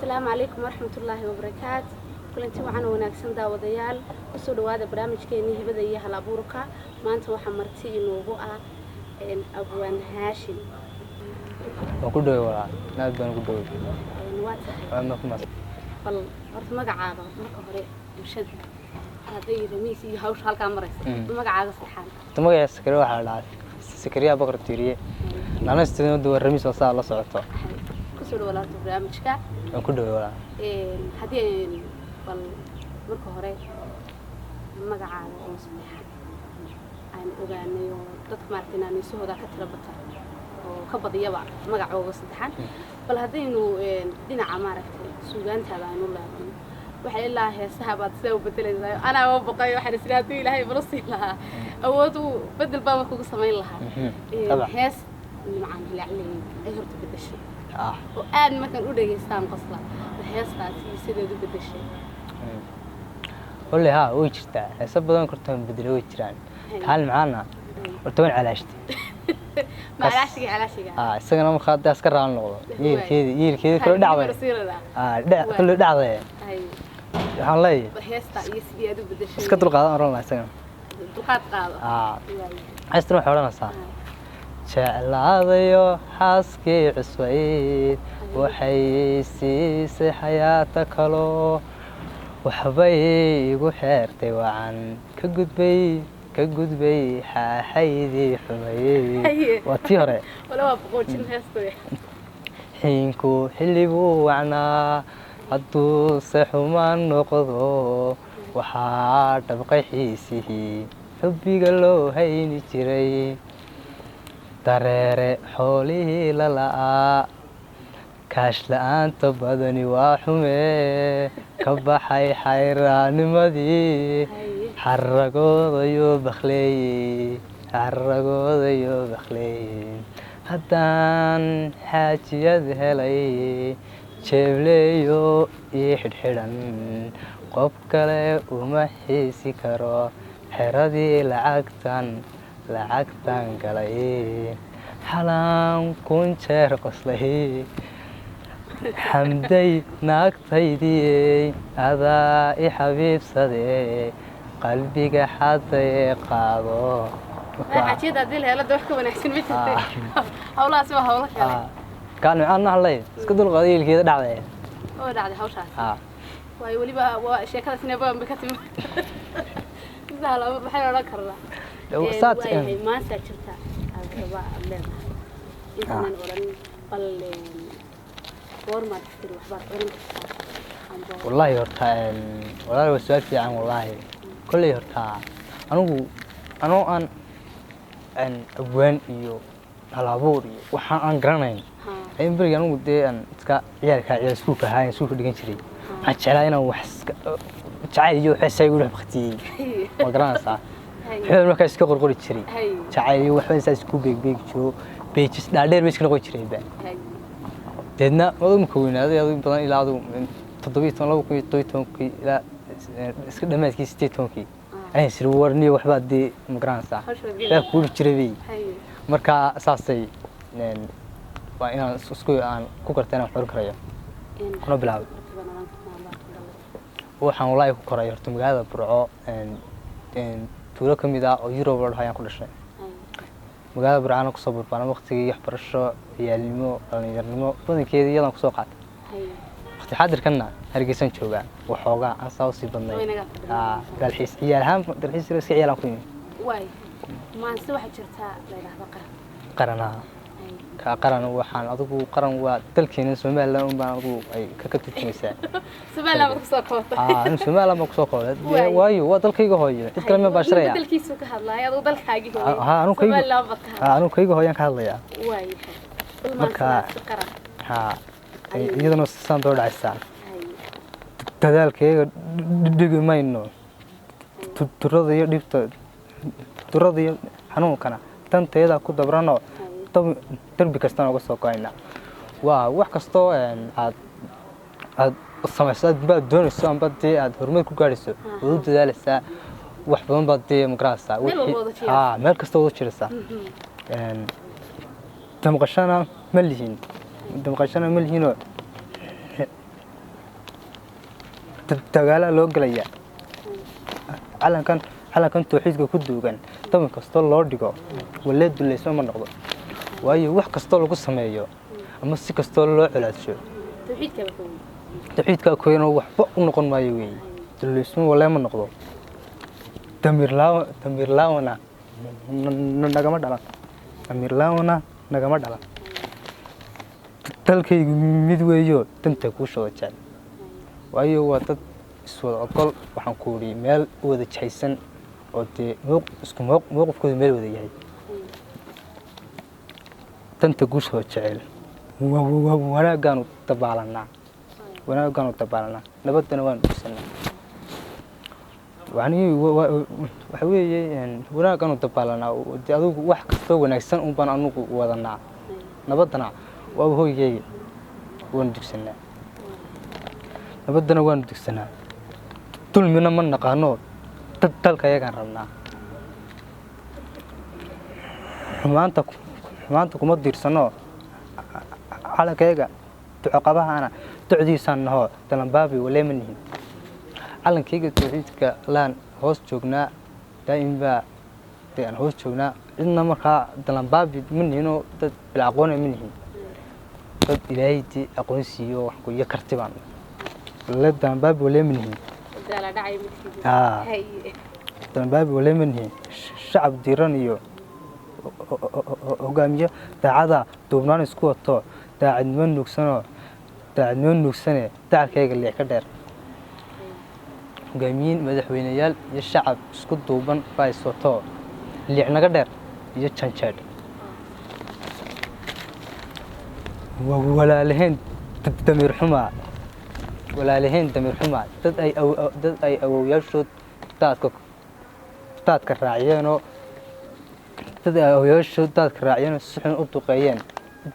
Asalaamu calaykum waraxmatullaahi wabarakaat. Kulanti wacan oo wanaagsan, daawadayaal. Kusoo dhawaada barnaamijkeenii hibada iyo hal abuurka. Maanta waxaa marti inoogu ah Abwaan Haashim. Waan ku dhoway walaal, aad baan ugu dhoway. Waa tahay. Waadna ku mahadsan. Bal horta magacaada marka hore bulshada, hadday Ramiis iyo hawsha halkaa maraysa, magacaaga saxaan? Horta magaciisa Sakariya waxaa la dhahaa, Sakariya Bakar Tiiriye. Naanaystuna waa Ramiis oo saa la socoto. Kusoo dhawaada horta barnaamijka. Waan ku dhoway walaal. Haddii aynu bal marka hore magacaaga oo saddexan aan ogaanay oo dadka maaragtay naanaysahooda ka tira bata oo ka badiyaba magacooga saddexan, bal haddaynu dhinaca maaragtay suugaantaada aynu laabno, waxay ilaa heesaha baad sidaa u bedelaysaa. Anaa baqay, waxaan isla hadduu Ilaahay bala siin lahaa awood uu bedel baaba kugu samayn lahaa. Hees Nimcaan Hilaacley ay horta bedeshay oo aad markaan u dhegaystaan qosla, heestaasi iyo sideed u bedeshay? Wallahi haa, way jirtaa. Heeso badan kortaan bedelo way jiraan. Taal macaana horta waan calaashtay. Ma calaashiga calaashiga? Isagana marka hadda iska raali noqdo yeelkeedi yeelkeedi kula dhacday. Kula dhacday. Waxaan leeyahay Bal heesta iyo sidii aad u bedeshay. Iska dulqaadan oran lahaa isagana. Dulqaad qaado. Heestan waxay odhanaysaa: jeclaadayo xaaskii cusbayd waxay siisay xayaata kalo, waxbay igu xeertay wacan, ka gudbay, ka gudbay xaaxaydii xumayd. Waa tii hore. Wala waa boqoojin heesta. Xiinku xilli buu wacnaa, hadduuse xumaan noqdo waxaa dhabqay xiisihii xubbiga loo hayni jiray. Dareere xoolihii la la'aa, kaash la'aanta badani waa xumee, ka baxay xayraanimadii, xaragoodayo bakleeyey, xaragoodayo bakleeyey. Haddaan xaajiyad helay, jeebleeyo ii xidhxidhan, qof kale uma xiisi karo. Xeradii lacagtan lacagtan galay, xalaan kun jeer qoslay, xamday naagtaydii, adaa i xabiibsadee, qalbiga xadayee qaado. Xaajiyada haddii la helo wax ka wanaagsan ma jirta. Hawlahaasi waa hawlo kale. Kaan macaan naxlay, iska dulqaada yeelkeeda dhacday. Oo dhacday hawshaas. Waayo, weliba waa sheekadaas inaba ka timi sahla, maxay odhan karnaa? Saad waayahay, maanta jirta aad rabaa aad leedahay intaanan odhan, bal goormaad tiri waxbaad oran kartaa amba? Wallaahi horta walaal, waa su-aal fiican. Wallaahi kolley horta anigu anoo aan abwaan iyo halabuur iyo waxaan aan garanayn in berigi anigu dee aan iska ciyaalka ciyaal iskuulka ahaa, iskuulka dhigan jiray, waxaan jeclaa inaan wax iska jacayl iyo waxba isaga igu dhex baktiyey, waa garanaysaa. Waxba markaa iska qorqori jiray jacayl iyo waxba isaa isku beegbeegi jiro, pages dhaadheer bay iska noqon jirayba. Deedna adigu marka weynaaday adigu badan ilaa adigu 17, 2017-kii ilaa iska dhammaadkii 18-kii ayaan isiri warniyo waxbaa dee ma garanaysaa, waxbaa kuuri jiray bay. Marka saasay waa inaan isku aan ku karta inaan xorin karayo kuna bilaabay. Waxaan wallaahi ku koray horta magaalada Burco, tuulo ka mid ah oo Yurub la dhaho ayaan ku dhashay. Magaalada Burcana kusoo barbaaray waqtigii waxbarasho, ciyaalnimo, dhalinyaranimo badankeedii iyadan kusoo qaatay. Waqti xaadirkanna Hargeysan joogaa, waxoogaa aan saa usii badnayn. Waynagaa fadhidaa. Dalxiis ciyaal ahaan, dalxiis iska ciyaalaan ku yimi. Waay, maanse waxaa jirtaa la yidhaahdo Qaran. Qaranaha ka qaran waxaan adigu qaran waa dalkeena Somaliland un baan adigu ay ka turjumaysaa. Somaliland baad kusoo koobtay? Anu Somaliland baan kusoo koobay. Waay. Waayo waa dalkayga hooyo, cid kale ma baasharaya. Dalkiisu ka hadlaaya, adigu dalkaagii hooyo. Ha, anu kayga Somaliland baad ka ha, anu kayga hooyaan ka hadlayaa. Waayahay, bal maansidaasi Qaran. Ha, iyadana saan doo dhacaysaa: dadaalkayga dhigi mayno, turada iyo dhibta, turada iyo xanuunkana danteeda ku dabrano, darbi kastana uga soo go'ayna. Waa wax kastoo aad aad samayso, aad baad doonayso amba dee aad horumar ku gaadhayso, waad u dadaalaysaa, wax badan baad dee magaraysaa. Meel walba wada jiraysaa. Haa, meel kasta wada jiraysaa. Damqashana ma lihin, damqashana ma lihinoo. Dagaalaa loo gelayaa. Calankan tawxiidka ku duugan, daban kastoo loo dhigo walee dullaysma ma noqdo. Waayo, wax kastoo lagu sameeyo ama si kastoo loo colaadsho, Tawxiidkaba ka weyn. Tawxiidkaa koyanoo waxba u noqon maayo weeye. Dullaysmo walee ma noqdo. Damiir laawana nagama dhalan, damiir laawana nagama dhalan. Dalkaygu mid weeyo, danta kuu wada jecel. Waayo, waa dad iswada ogol, waxaan ku idhi, meel u wada jahaysan oo dee isku mowqifkoodu meel wada yahay. Danta guusha wada jecel, wanaaggaanu dabaalanaa, wanaaggaanu dabaalanaa, nabaddana waanu dhugsanaa. Yani waxa weeye, wanaaggaanu dabaalanaa. Dee adigu wax kastoo wanaagsan un baan anugu wadanaa, nabaddana waaba hoygeyga, waanu dugsanaa, nabaddana waanu dugsanaa. Dulmina ma naqaano, dad dalka ayagaan rabnaa. Xumaanta kuma diirsano. Calankayaga ducoqabahana docdiisaan nahoo, dalanbaabi walee ma nihin. Calankayga tawxiidka laan hoos joognaa, daa'im baa dee aan hoos joognaa. Cidna markaa dalanbaabi ma nihinoo, dad bila aqoona ma nihin. Dad Ilaahay dee aqoon siiyo wax ku iyo karti baan le. Dalanbaabi walee ma nihin. Daala dhacay midkiisa. Aa. Dalanbaabi walee ma nihin. Shacab diiran iyo hogaamiye daacada, duubnaan isku wato, daacadnimo nuugsanoo, daacadnimo nuugsane, dacalkayga liic ka dheer. Hogaamiyiin, madaxweyneyaal iyo shacab isku duuban baa iswato, liic naga dheer iyo janjeedh. Walaalaheen damiir xumaa, walaalaheen damiir xumaa. Dad ay awowyaashood daadka raaciyeenoo, dad ay awowyaashood daadka raaciyeenoo si xun u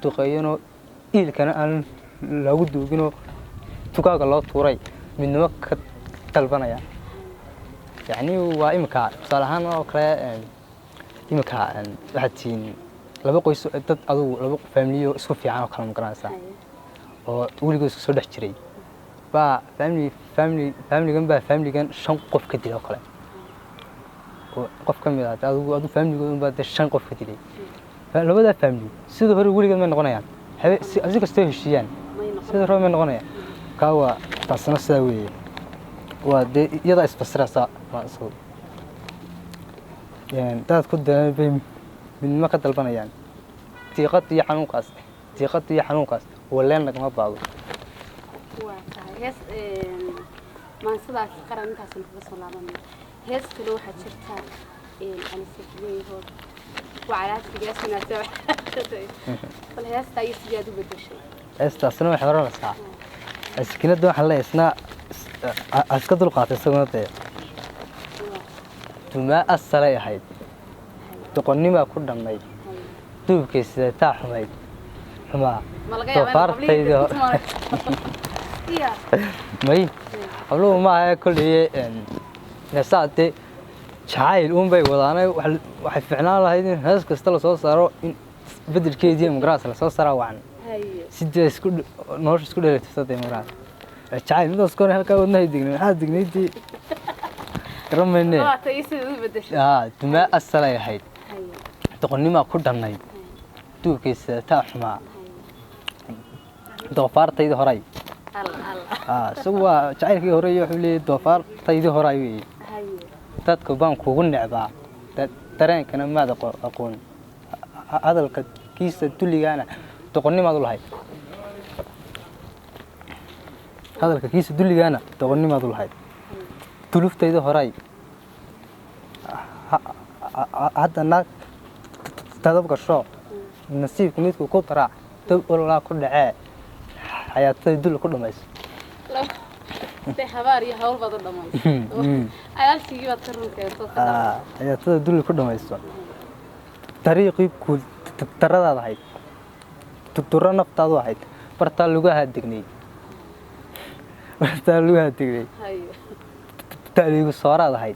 duqeeyeenoo, iilkana aan lagu duuginoo, tugaaga loo tuuray, midnimo ka dalbanaya. Yacni waa imika tusaale ahaan oo kale, imika waxaad tihiin laba qoys, dad adugu laba faamiliyo isku fiican oo kale, ma garanaysaa, oo weligood isku soo dhex jiray baa family, familigan baa familigan shan qof ka dilay oo kale, oo qof ka mid ah adigu familigooda baa dee shan qof ka dilay. Labadaa family sida hore weligeed may noqonayaan? Si kastoo heshiiyaan May noqon. Sida hore may noqonayaan. Kaa waa taasina sidaa weeye, waa dee iyadaa isfasiraysa. Waa isagu dad ku daran bay midnimo ka dalbanayaan. Diiqad iyo xanuunkaas, diiqad iyo xanuunkaas waleen nagama baado. Waa tahay. Hees maansadaas qaran intaasan kaga soo laabanay. Hees kale waxaa jirta anisakiyeyahood wacalaasigaasinaasa. Bal heestaa iyo sidii aad u bedeshay? Heestaasna waxay oranaysaa, sakiinadda waxaan leeyahay isna iska dulqaatay isaguna. Dee dumaa asalay ahayd, doqonnimaa ku dhammayd, duubkay sidataa xumayd xumaa. Ma laga yaabaa in Doofaartaydii iya? May, habluhu ma aha. Kolleye heesaa dee jacayl uun bay wadaanay. Waxay fiicnaan lahayd in hees kasta lasoo saaro in bedelkeedii magaras lasoo saaraa wacan, si dee isku nolosha isku dheelitirta dee magaras. Jacayl midaas kore halkaa wadnahay degnay, maxaa degnaydii garan mayne. Waata iyo sidii u bedeshay. Aa, dumaa asalay ahayd, doqonnimaa ku dhannayd, duubkay sidataa xumaa, doofaartaydii horay. Alla alla. Aa, isagu waa jacaylkii hore iyo wuxuu leeyahay doofaartaydii horay weeye. Dadka baan kugu necbaa, dareenkana maad aqoon, hadalka kiisa dulligaana doqonnimaad u lahayd, hadalka kiisa dulligaana doqonnimaad u lahayd. Duluftayda horay, haddana tadab gasho, nasiibku midku ku daraa, dab ololaa ku dhacee, xayaatada dul ku dhamayso. De habaar iyo hawl baad u dhamaysay, cayaalsigii baad ka run keento ka dhamaysay. Xayaatada dul ku dhamayso. Dariiqii guul daradaad ahayd, durdurro naftaadu ahayd, bartaa lugaha degnayd, bartaa lugaha degnayd. Daaligu sooraad ahayd,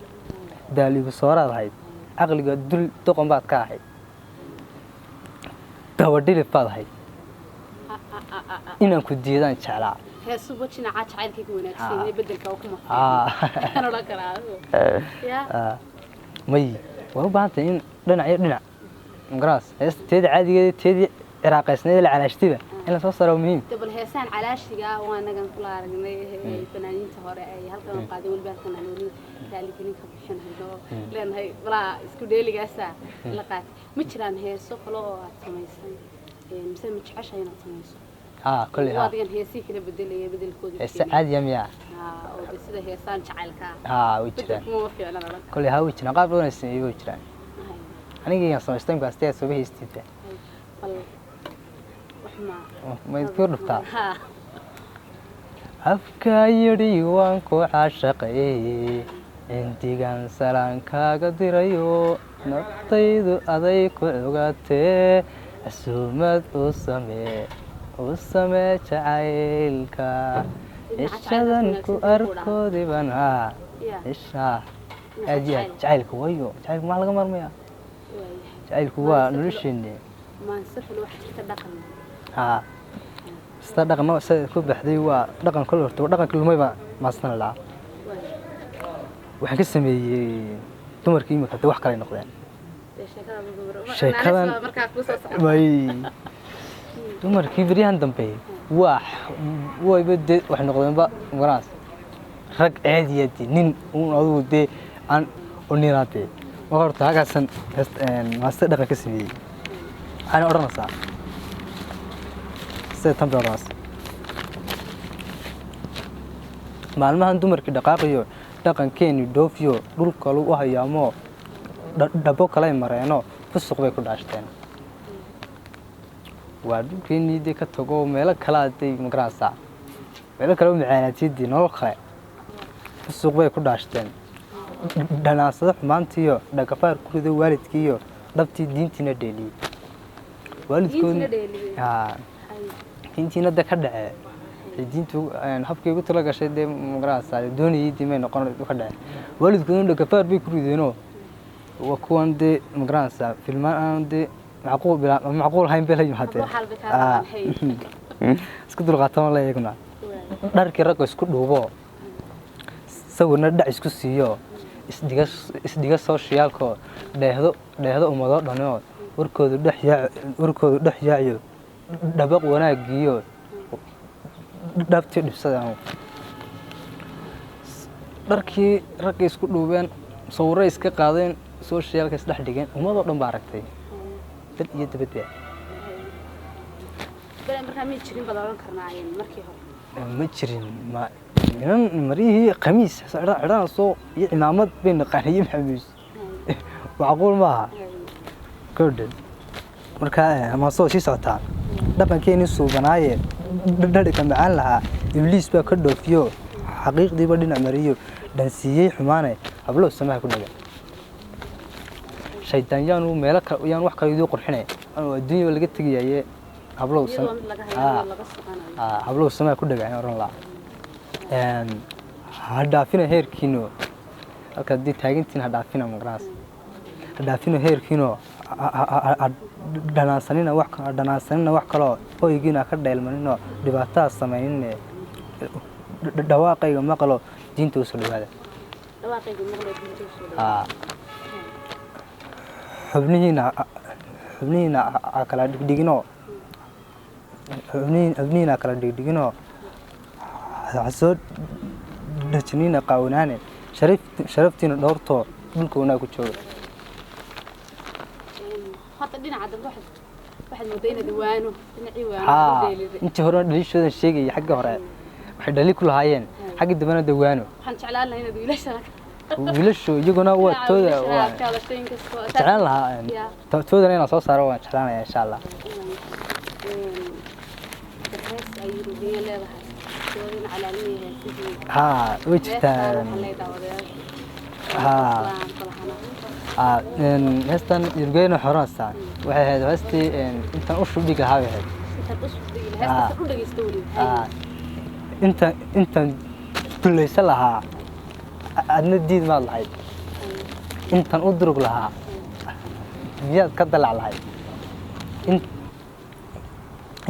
daaligu sooraad ahayd, caqliga dul doqon baad ka ahayd, dabadhilif baad ahayd, inaan ku diidaan jeclaa. Heesuba dhinaca jacaylkay ku wanaagsan yahay, bedelka oo kuma Haa. fiicna odhan karaa adigu. Ya. May, waa u baahan tahay in dhinac iyo dhinac magaraas heesta teeda caadigeeda, teedii ciraaqaysneed la calaashtiba in la soo saaro waa muhiim. Dee bal heesaan calaashiga ah waa anagan kula aragnay ee fanaaniinta hore ay halkan u qaadeen, weliba halkan aan weli raaligelin ka bixinayno, leenahay balaa isku dheeligaasa la qaatay. Ma jiraan heeso kale oo aad samaysay? Mise ma jeceshahay inaad samayso? Haa, kolley waa haa. Adigan heesii kala bedelaya bedelkooda. Heese caadiya miyaa? Haa, oo de sida heesaan jacaylka ah. Haa, way jiraan. Bedelkuma fiicna odhan. Kolley haa, way jiraan, qaar badan oo sameeyey way jiraan. Aniga yaan samaystay imkaas tee soo heystida. Bal wax ma Ma idinku dhuftaa? Haa. Afkaa yidhi waan ku caashaqay, intigan salaan kaaga dirayo, naftaydu aday ku cugatee, casuumad u samee, u samee jacaylka cishadan ku arkoodiban haa. Ya. Cishaa aad iyo aad jacaylka, wayo jacaylka maxaa laga maarmaya? Waayahay. Jacaylku waa nolosheenne. Maanse kale waxaa jirta dhaqan. Haa, sida dhaqan sida ku baxday waa dhaqan kale, horta dhaqanka lumay baa maasana lahaa. Waaya. Waxaan ka sameeyey dumarkii imika dee wax kale ay noqdeen. Dee sheekada Sheekadan- markaa kuu soo socota. Way dumarkii beryahan dambe waa wayba dee waxay noqdeenba maraas rag caadiya dee nin uun adugu dee aan uninaatee. Marka horta halkaasan maasta dhaqan ka sameeyey waxaana odhanaysaa sida tan bay odhanaysaa: maalmahan dumarkii dhaqaaqiyo dhaqankeeni dhoofiyo dhulka lagu hayaamoo dhabo kalay mareeno, fusuq bay ku dhaashteen, waa dhulkeenii dee ka tago meelo kalaa dee magaraysaa, meelo kale u macaanaatay dee nolol kale, fusuq bay ku dhaashteen, dhanaasado xumaantiiyo dhagafaar ku rido waalidkiiyo dhabtii diintiina dheeliyey. Diintiina Waalidkoodna dheeliyey. Haa. Ay. Diintiina de ka dhacee. Diintu habkay ugu tala gashay dee magaraysaa doonayay dee may noqon ka dhaceen, waalidkoodna dhagafaar bay ku rideenoo waa kuwan dee magaraysaa filmaan aan dee macquul bilaa macquul ahayn bay la yimaadeen. Hablo xaal bay kaa rabaan, hey. Isku dulqaatama la iyaguna. Waaya. Dharkii ragga isku dhuubo, sawirna dhac isku siiyo, isdhiga isdhiga sooshiyaalkoo dheehdo dheehdo ummadoo dhanoo warkoodu dhex yaac, warkoodu dhex yaaciyo dhabaq wanaagiyo dhabtii dhibsada anugu. Dharkii ragga isku dhuubeen, sawirro iska qaadeen, sooshiyaalka isdhex dhigeen, ummadoo dhan baa aragtay dad iyo dabadba. Bale markaa may jirin baad odhan karnaa markii hore? Ma jirin, ma niman maryihii khamiis xidhanayso iyo cimaamad bay naqaaniyey maxamuus, macquul maaha gordon. Markaa maasoo sii socotaa: dhaqankeenii suubanaaye dhadhanka macaan lahaa ibliis baa ka dhoofiyo, xaqiiqdiiba dhinac mariyo, dhansiiyey xumaane, hablow samaha ku dhaga, shaydaan yaanu meelo kale yaan wax kale iduu qurxinay anuu adduunya laga tegayaye, hablow iyadoo mid laga Haa. hayo laga soconayo. Hablow samaha ku dhaga ayaan oran lahaa. Ha dhaafina heerkiino halka haddii taagantiin, ha dhaafina magaraas, ha dhaafina heerkiino, ha dhanaansanina wax, ha dhanaansanina wax kaloo hoygiina ha ka dheelmanino, dhibaataa samaynine, dhawaaqayga maqlo, diinta usoo dhawaada. Dhawaaqayga maqlo, diinta usoo dhawaada. Haa. Xubnihiina ha kala dhigdhiginoo, xubnihiina ha kala dhigdhiginoo, ha soo dhajinina qaawanaane, sharaftiina dhowrtoo dhulka wanaag ku jooga. Horta dhinaca dambe waxaad moodaa inaad waano dhinacii waano Haa. u dheeliday. Intii horena dhaliishoodan sheegayay, xagga hore waxay dhali ku lahaayeen, xagga dambena dawaano. Waxaan jeclaan lahaa inaad wiilashana Wiilashu iyaguna waa dhinaca tooda wiilashana waa aad ka hadashay inkastoo jeclaan lahaa Ya. toodana inaan soo saaro waan jeclaanaya insha Allah. Hees ay Yurubiya leedahay toodana calaalinaya heesihii. Haa, way jirtaa. Heestaan waxaa leedahay daawadayaasha. Haa. Islaan kalahana. Haa, heestan Yurgeena xoranaysaa waxay ahayd heestii intaan u shubdhigi lahaa bay ahayd. Intaan u dhigi lahaa, heestaas u dhageysto weliba. Haa. Intaan dulaysan lahaa adna diid maad lahayd, intaan u durug lahaa miyaad ka dalac lahayd,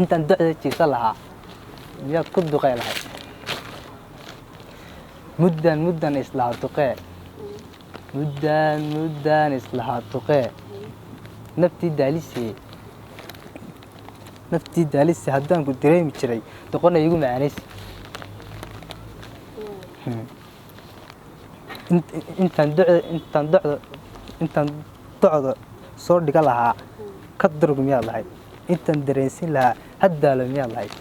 intaan docda jiirsan lahaa Miyaad ku duqee lahayd? Muddaan muddaan islahaa duqee, muddaan muddaan islahaa duqee, naftii daalisee, naftii daalise, haddaan ku dareemi jiray, doqona igu macaanaysa. Intaan docda, intaan docda, intaan docda soo dhiga lahaa, ka durug miyaad lahayd? Intaan dareensin lahaa, haddaalo miyaad lahayd?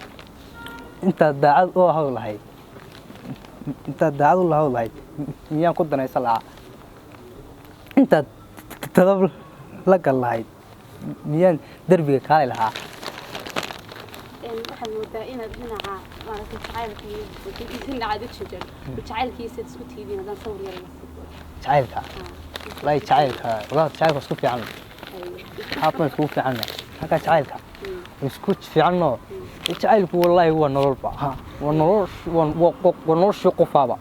Intaad daacad u ahaw lahayd, intaad daacad u lahaw lahayd, miyaan ku danaysan lahaa? Intaad tadab la gal lahayd, miyaan derbiga kaali lahaa? Waxaad moodaa inaad dhinaca maaragtay jacaylka iyo dhinacaad u jeedaan jacaylkiisa isku tiidiin, haddaan sawir yar la siiyo. Jacaylka, wallahi jacaylka, wallahi jacaylka isku fiican, aad baan iskugu fiicanna halkaa. Jacaylka isku fiicanno. Jacaylku wallahi waa nololba, ha, waa nolol, waa noloshii qofaaba.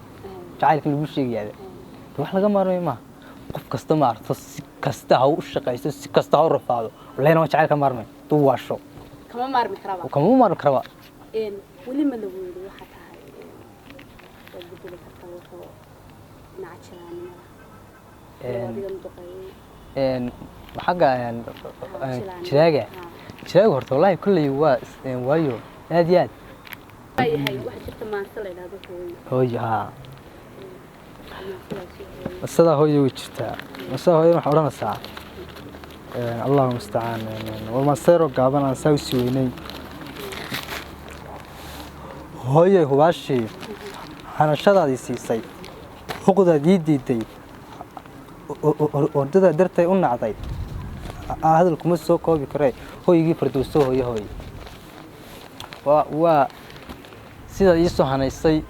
Jacaylka lagu sheegayaaba wax laga maarmay maaha. Qof kasta ma aragto, si kasta ha u shaqaysto, si kasta ha u rafaado, wallahina waa jacayl ka maarmay duu waasho. Kama maarmi karaba. Kama maarmi karaba. Weli ma la weydo waxaa tahay waad bedeli kartaa wuxuu dhinaca jiraanimada adiga duqeeyey? Xagga jiraaga, jiraaga horta wallahi kulley waa waayo aad iyo aad. Waayahay, waxaa jirta maanse la yidhahdo hooyo. Hooyo, haa. Maansadaasi hooyo. Masada hooyo way jirtaa. Masada hooyo waxaa odhanaysaa, Allahu mustacaan, waa maseero gaaban aan saa usii weynay. Hooyay, hubaashii hanashadaadii siisay, huqdaad ii diiday, ordada dartay u nacday, hadal kuma soo koobi karee, hooygii fardowso, hooyo, hooyo, waa sidaad ii soo hanaysay,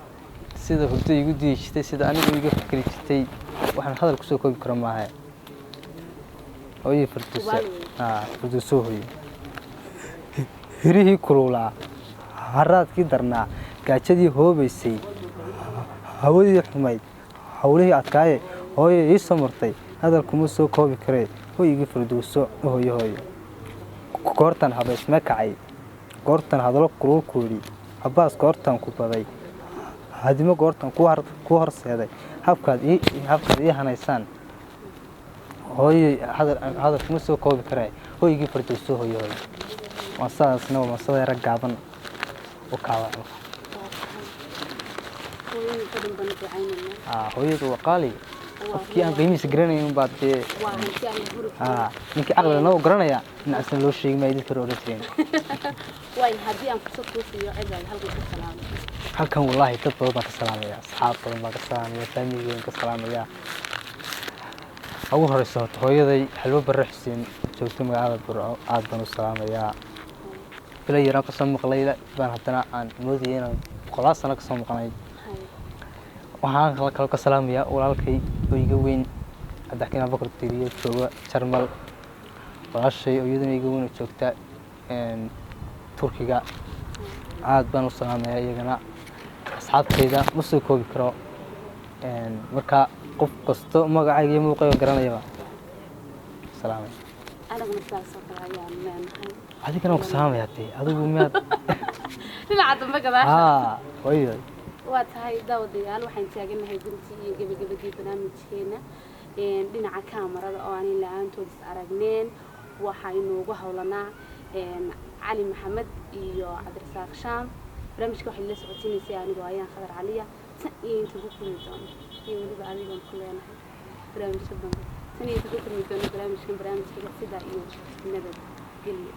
sida hurdo iigu diidi jirtay, sida anigu iga fikri jirtay, waxaan hadal kusoo koobi karo maaha. Hooyii fardowso. Hubaal weeye. Haa, fardowso hooyo, hirihii kululaa, haraadkii darnaa, gaajadii hoobaysay, hawadii xumayd, hawlihii adkaaye, hooyo ii soo martay, hadal kuma soo koobi karee, hooygii fardowso, hooyo, hooyo. Goortan habaysme kacay, goortan hadalo kulul ku idhi, habbaas goortan ku baday, hadimo goortan ku horseeday, habkaad ii hanaysaan, hooyey, hadal kuma soo koobi karee, hooygii fardowso, hooyo, hooyo. Waa sidaasna, waa masada yara gaaban u kaawa. Hooyooyinka dhan baan ducaynaynaa. Aa, hooyadu waa qaali. Qofkii aan qiimihiisa garanayn unbaa dee. Waa hanti aan la huri karin. Aa, ninkii caqliga noo garanaya dhinacsan loo sheegi maayo, dadka hore odhan jireen. Waay, haddii aan fursad kuu siiyo cid aad halkan ku salaamo? Halkan wallaahi dad badan baan ka salaamaya, asxaab badan baan ka salaamaya, faamiligeen ka salaamaya. Ugu horeysa horta hooyaday Xalwo Barre Xuseen, joogto magaalada Burco, aad baan u salaamayaa. Bila yaraan kasoo maqlay baan haddana aan moodayay inaan boqolaal sano kasoo maqnay. Waxaan kaloo ka salaamayaa walaalkay oo iga weyn, Cabdixakiin Abubakar Diiriye, jooga Jarmal, walaashay oo iyaduna iga weyn oo joogta Turkiga, aad baan u salaamayaa iyagana. Asxaabtayda ma soo koobi karo. Marka qof kasto magacayga iyo muuqayga garanayaba salaamay. Anaguna sidaas oo kale ayaan leenahay. Adigana waan ku salaamayaa dee, adigu miyaad dhinaca dambe gadaasha. Haa, waayo. Waa tahay daawadayaal, waxaan taaganahay guntii iyo gebagabadii barnaamijkeena. Dhinaca kaamarada oo aanay la-aantood is aragneen waxaa inoogu howlanaa Cali Maxamed iyo Cabdirasaaq Shaam. Barnaamijka waxay la socodsiinaysay anigoo Ayaan Khadar Caliya. Tan iyo inta ku kulmi doono, iyo weliba adigoon ku leenahay barnaamijka dambe, tan iyo inta ku kulmi doono barnaamijkan barnaamijka, sidaa iyo nabad gelyo.